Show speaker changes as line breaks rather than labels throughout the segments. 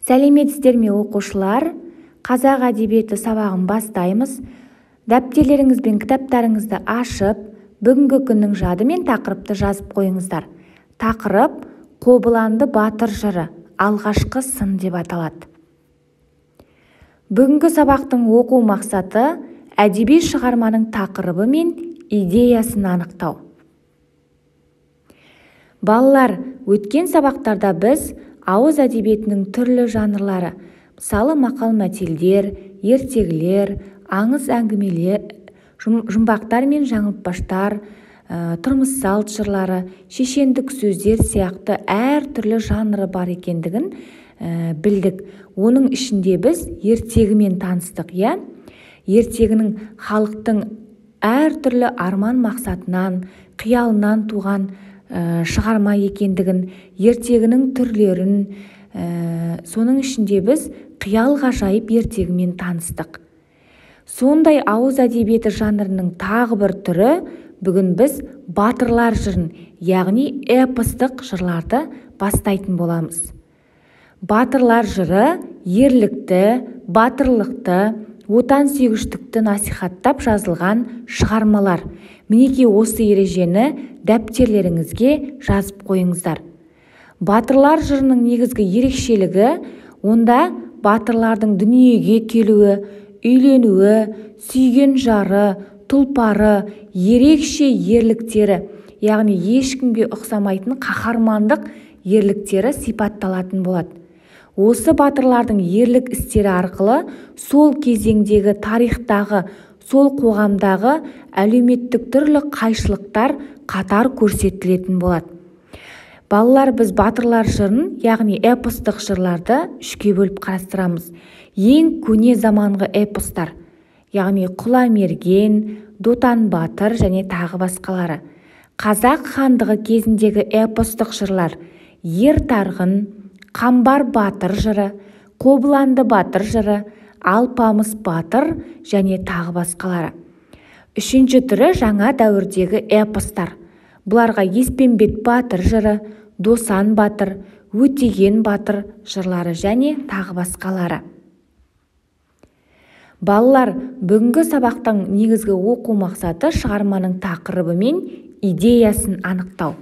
Сәлеметсіздер ме, оқушылар? Қазақ әдебиеті сабағын бастаймыз. Дәптерлеріңіз бен кітаптарыңызды ашып, бүгінгі күннің жады мен тақырыпты жазып қойыңыздар. Тақырып Қобыланды батыр жыры, алғашқы сын деп аталады. Бүгінгі сабақтың оқу мақсаты әдеби шығарманың тақырыбы мен идеясын анықтау. Балалар, өткен сабақтарда біз ауыз әдебиетінің түрлі жанрлары, мысалы мақал-мәтелдер, ертегілер, аңыз әңгімелер, жұмбақтар мен жаңылтпаштар, тұрмыс-салт жырлары, шешендік сөздер сияқты әртүрлі жанры бар екендігін білдік. Оның ішінде біз ертегімен таныстық, иә? Ертегінің халықтың әртүрлі арман мақсатынан, қиялынан туған шығарма екендігін, ертегінің түрлерін, соның ішінде біз қиял ғажайып ертегімен таныстық. Сондай ауыз әдебиеті жанрының тағы бір түрі бүгін біз батырлар жырын, яғни эпостық жырларды бастайтын боламыз. Батырлар жыры ерлікті, батырлықты, отансүйгіштікті насихаттап жазылған шығармалар. Мінекей осы ережені дәптерлеріңізге жазып қойыңыздар. Батырлар жырының негізгі ерекшелігі онда батырлардың дүниеге келуі, үйленуі, сүйген жары, тұлпары, ерекше ерліктері, яғни ешкімге ұқсамайтын қаһармандық ерліктері сипатталатын болады. Осы батырлардың ерлік істері арқылы сол кезеңдегі тарихтағы, сол қоғамдағы әлеуметтік түрлі қайшылықтар қатар көрсетілетін болады. Балалар, біз батырлар жырын, яғни эпостық жырларды үшке бөліп қарастырамыз. Ең көне заманғы эпостар, яғни Құламерген, Дотан батыр және тағы басқалары. Қазақ хандығы кезіндегі эпостық жырлар Ер Тарғын, Қамбар батыр жыры, Қобыланды батыр жыры, Алпамыс батыр және тағы басқалары. Үшінші түрі жаңа дәуірдегі эпостар. Бұларға Еспенбет батыр жыры, Досан батыр, Өтеген батыр жырлары және тағы басқалары. Балалар, бүгінгі сабақтың негізгі оқу мақсаты шығарманың тақырыбы мен идеясын анықтау.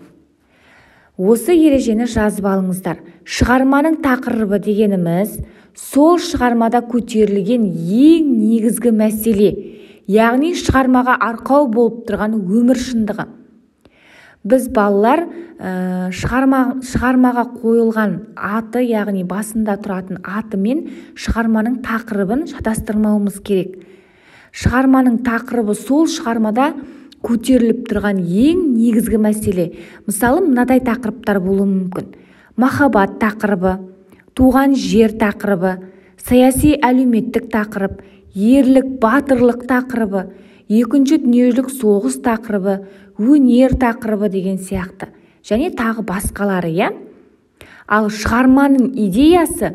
Осы ережені жазып алыңыздар. Шығарманың тақырыбы дегеніміз сол шығармада көтерілген ең негізгі мәселе, яғни шығармаға арқау болып тұрған өмір шындығы. Біз балалар шығармаға қойылған аты, яғни басында тұратын аты мен шығарманың тақырыбын шатастырмауымыз керек. Шығарманың тақырыбы сол шығармада көтеріліп тұрған ең негізгі мәселе. Мысалы, мынадай тақырыптар болуы мүмкін. Махаббат тақырыбы, туған жер тақырыбы, саяси әлеуметтік тақырып, ерлік, батырлық тақырыбы, екінші дүниежүзілік соғыс тақырыбы, өнер тақырыбы деген сияқты және тағы басқалары, иә? Ал шығарманың идеясы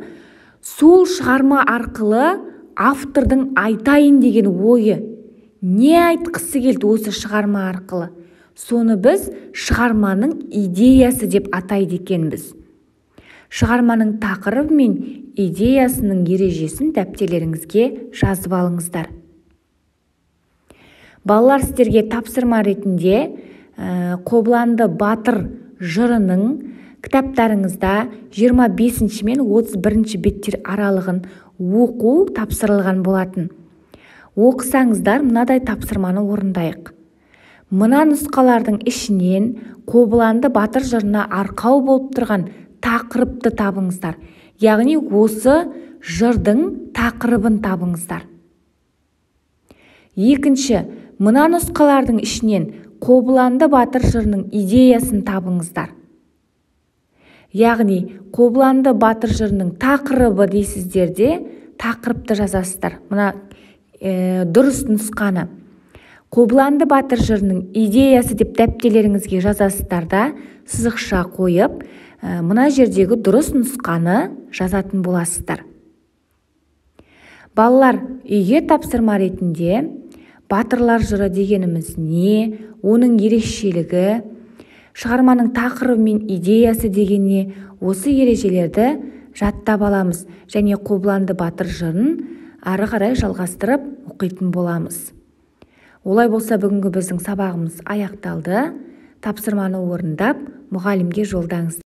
сол шығарма арқылы автордың айтайын деген ойы, не айтқысы келді осы шығарма арқылы, соны біз шығарманың идеясы деп атайды екенбіз. Шығарманың тақырыбы мен идеясының ережесін дәптерлеріңізге жазып алыңыздар. Балалар, сіздерге тапсырма ретінде Қобыланды батыр жырының кітаптарыңызда 25 мен 31 беттер аралығын оқу тапсырылған болатын. Оқысаңыздар, мынадай тапсырманы орындайық. Мына нұсқалардың ішінен Қобыланды батыр жырына арқау болып тұрған тақырыпты табыңыздар. Яғни осы жырдың тақырыбын табыңыздар. Екінші, мына нұсқалардың ішінен Қобыланды батыр жырының идеясын табыңыздар. Яғни Қобыланды батыр жырының тақырыбы дейсіздер де, тақырыпты жазасыздар. Мына дұрыс нұсқаны Қобыланды батыр жырының идеясы деп дәптерлеріңізге жазасыздар да, сызықша қойып, мына жердегі дұрыс нұсқаны жазатын боласыздар. Балалар, үйге тапсырма ретінде батырлар жыры дегеніміз не, оның ерекшелігі, шығарманың тақырыбы мен идеясы деген не, осы ережелерді жаттап аламыз және Қобыланды батыр жырын ары қарай жалғастырып оқитын боламыз. Олай болса, бүгінгі біздің сабағымыз аяқталды. Тапсырманы орындап, мұғалімге жолдаңыз.